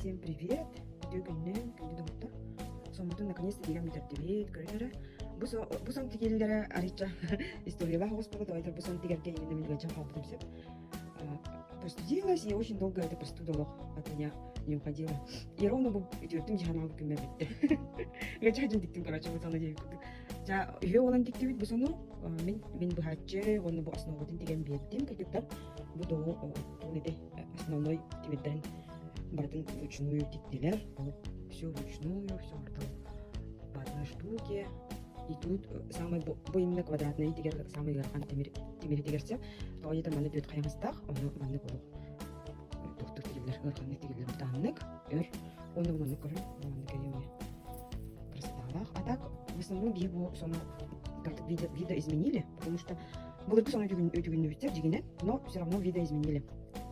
Всем привет! Үтүө күннэн, күндү доҕоттор. Соммутун наконец-то тигэн бүтэрдибит, көрөн эрэ. Бу, со, бу сон тигиллэрэ арыйча историялаах оҕус буолла, давайте бу сон тигэргэ именно мин ыалдьан хаалбытым сөп. Простудилась и очень долго эта простуда олох от меня не уходила. И ровно бу үтүөртүм дьаһанаҕа бу күммэр бүттэ. Ыалдьа дьон тиктим, короче, бу сону диэбит курдук. Дьа, үһүө буолан тиктибит бу сону. Мин, мин быһааччы уонна бу основатын тигэн биэрдим кыргыттар. Бу доо тугун этэй основной тимирдэрин барытын вручную тиктилэр. Все вручную, все барыта по одной штуке. И тут самый бу именно квадратный тигэр самый ыарахан тимир тимири тигэрсэ тоҕо диэтэр манна түөрт хайаҕастаах онно маннык олох туохтук тигиллэр ыараханнык тигиллэр бытааннык өр уонна маннык көрөн маннык эмиэ красоталаах а так в основном биһи бу сону как видо, видоизменили потому что былыргы сону үтүгүннүбүттэр дьигинэн но все равно видоизменили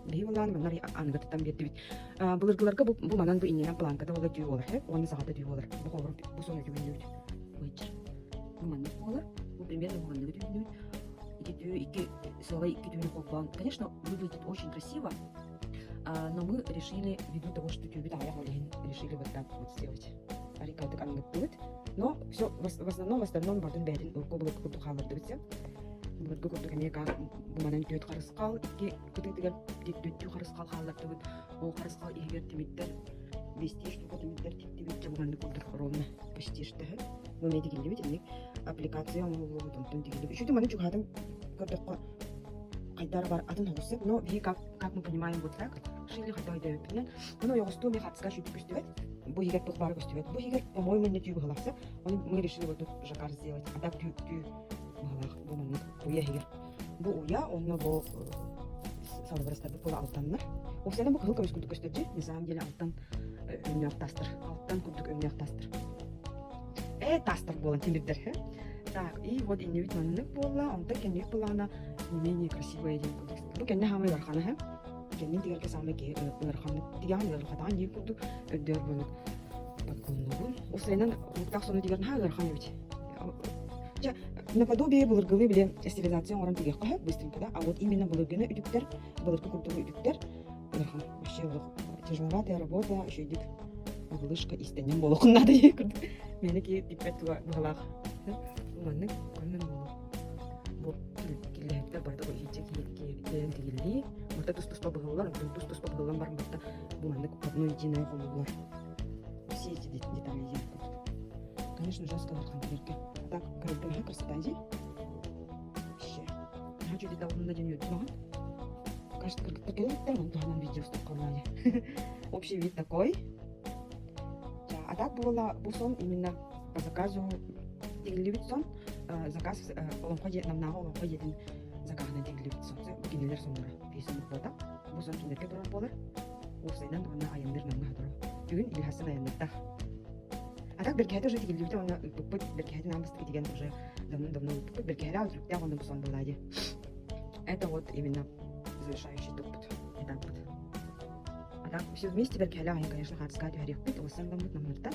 биһи булаан манна аныгытыттан биэрдибит былыргыларга бу, бу манан бу иннинэн планката буолар түү буолар уонна саҕата түү буолар бу холобур бу сону үтүгүннүбүт бу маннык буолар бу примерно бу манныгы үтүгүннүбүт ити түү икки сыалай икки түүнү холбоон конечно выглядит очень красиво но мы решили ввиду того что түүбүт аҕыйах ол иһин решили вот так вот сделать арикатык аныгыттыбыт но все в основном в остальном бардын бэйэтин урукку былыргы курдук хааллардыбыт сен былыргы курдук эмиэ бу манан түөт харысхал икки кытыытыгар түөттүү харысхал хааллардыбыт ол харысхал иһигэр тимиттэр бестии штука тимиттэр тиктибит дьэ маннык курдук ровно почти что бу эмиэ тигиллибит инник аппликация оҥоһуллубут онтон тигиллибит үчүгэй маны чугаһатан көрдөххө хайдара бар атын оҕус но биһи как как мы понимаем вот так шили хайда өйдөөбүппүнэн ону ойоҕостуу эмиэ хатыска шүтүк көстүбэт бу иһигэр туох баара көстүбэт бу иһигэр по-моему не түү быһалахса ону мы решили вот тут жаккард сделать а так түү түү быһалаах бу маннык уйа иһигэр бу уйа онно бу салыбырастарбыт буола алтаннар уопсайынан бу кыһыл көмүс курдук көстөр дии на самом деле алтан өҥнөөх таастар алтан курдук өҥнөөх таастар э таастар буолан тимирдэр так и вот иннибит маннык буолла онтон кэннибит былаана не менее красивая диэн курдук бу кэннэ хаамай ыарахана һэ кэннин тигэргэ саамай киһи ыараханнык тигэҕин ыарахатаҕын диир курдук өйдөөр буолук подгоннубун уопсайынан уктаах сону тигэр наһаа ыарахан эбит Дьэ, наподобие былыргылыы били стилизация оҥорон тигиэххэ сөп быстренько да а вот именно былыргыны үтүктэр былыргы курдугу үтүктэр ыарахан вообще олох тяжеловатая работа үчүгэйдик малышка истэнньэҥ буолуоххун наада диye курдук мээнэ киһи типпэт туга быһалаах маннык көрүнэн буолуо бу киллэһиктэр барыта бу иһиччэ киирэн тигиллии барыта тус-туспа быһыллар онтон тус-туспа быһыллан баран барыта бу маннык одно единое хомуллар все эти детали диэн курдук конечно жестко ыарахан тигэргэ а так көрөргө красота дии вообще наһаа үчүгэй да диэн үөрдүм аҕай кажется кыргыттар кэлбиттэр онон туһанан видео уступ хааллаҕа общий вид такой а так буола бу сон именно по заказу тигиллибит сон заказ олоҥхо дьиэ намнааҕы олоҥхо дьиэтин заказынан тигиллибит сон бу кинилэр сонноро биир соннук буолта бу сон кинилэргэ турар буолар уопсайынан уонна айанныыр намҥа сотору бүгүн илиһассын айанныахтаах а так бэргэһэтэ уже тигиллибитэ уонна ыыппыппыт бэргэһэтин аан бастакы тигэн уже давным-давно ыыппыппыт бэргэһэлээх үтүлүктээх уонна бу сон буолла дии это вот именно завершающий топпут этаппыт а так все вместе бэргэһэлээх айан конечно хаартыскаҕа түһэриэхпит олус сандаммыт намнартан.